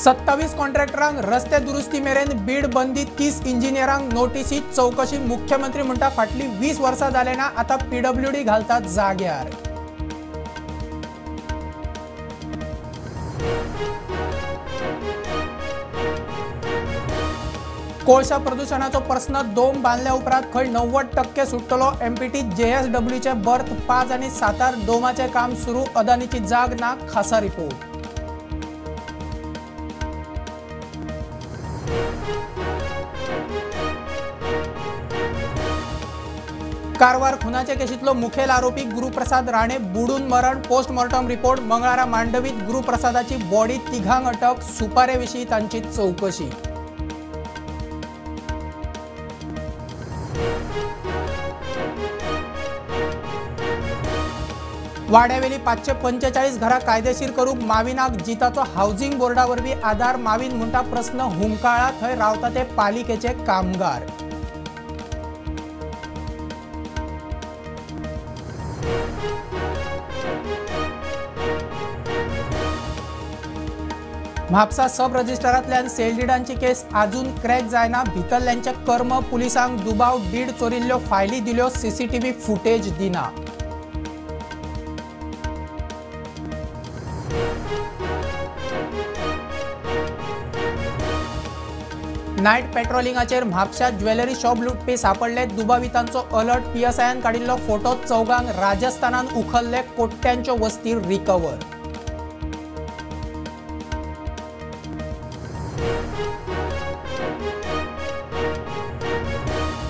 27 कॉन्ट्रॅक्टरांक रस्ते दुरुस्ती मेरेन बीड बंदी, 30 इंजिनियरांक नोटीसी, चवकशी। मुख्यमंत्री म्हणटा फाटली 20 वर्सां जाले ना, आतां पीडब्ल्यूडी घालतात जाग्यार। कोळशा प्रदुशणाचो प्रश्न दोम बांदल्या उपरांत खंय 90% सुट्टलो। एमपीटी जेएसडब्ल्यूचे बर्थ 5 आनी 7 डोमाचें काम सुरू, अदानीची जाग ना, खासा रिपोर्ट। कारवार खुनाचे केशींतलो मुखेल आरोपी गुरुप्रसाद राणे बुडून मरण, पोस्टमॉर्टम रिपोर्ट मंगळारा मांडवीत गुरुप्रसादाची बॉडी, तिघांक अटक, सुपारे विशीं तांची चवकशी। वाड्यावेली 545 घरां कायदेशीर करूंक माविनाक जिताचो हावजिंग बोर्डा वरवीं आदार, माविन म्हणटा प्रस्न हुमकाळा, थंय रावता ते पालिकेचे कामगार। म्हापसा सब रजिस्ट्रारांतल्यान सेल डिडांची केस आजून क्रॅक जायना, भितरल्यांचे कर्म, पुलिसांक दुबाव, did चोरिल्ल्यो फायली दिल्यो, सीसीटीव्ही फुटेज दिना। नायट पेट्रोलिंगाचेर म्हापशा ज्वेलरी शॉप लुटपी सापडले, दुबावितांचो अलर्ट, पीएसआयन काडिल्लो फोटो, चौगांक राजस्थानान उखल्ले, कोट्यांच्यो वस्ती रिकवर।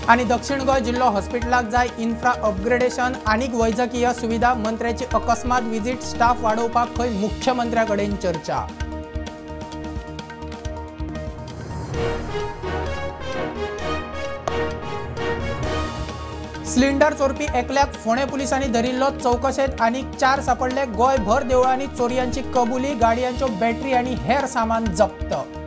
आनी दक्षिण गोंय जिल्लो हॉस्पिटलाक जाय इन्फ्रा अपग्रेडेशन, आनीक वैजकीय सुविधा, मंत्र्याची अकस्मात विजीट, स्टाफ वाडोवपाक खंय मुख्यमंत्र्या कडेन चर्चा। सिलिंडर चोरपी एकल्याक फोंडें पुलिसांनी धरिल्लो, चवकशेंत आनीक 4 सापडले, गोंयभर देवळांनी चोरयांची कबुली, गाडयांच्यो बॅटरी आनी हेर सामान जप्त।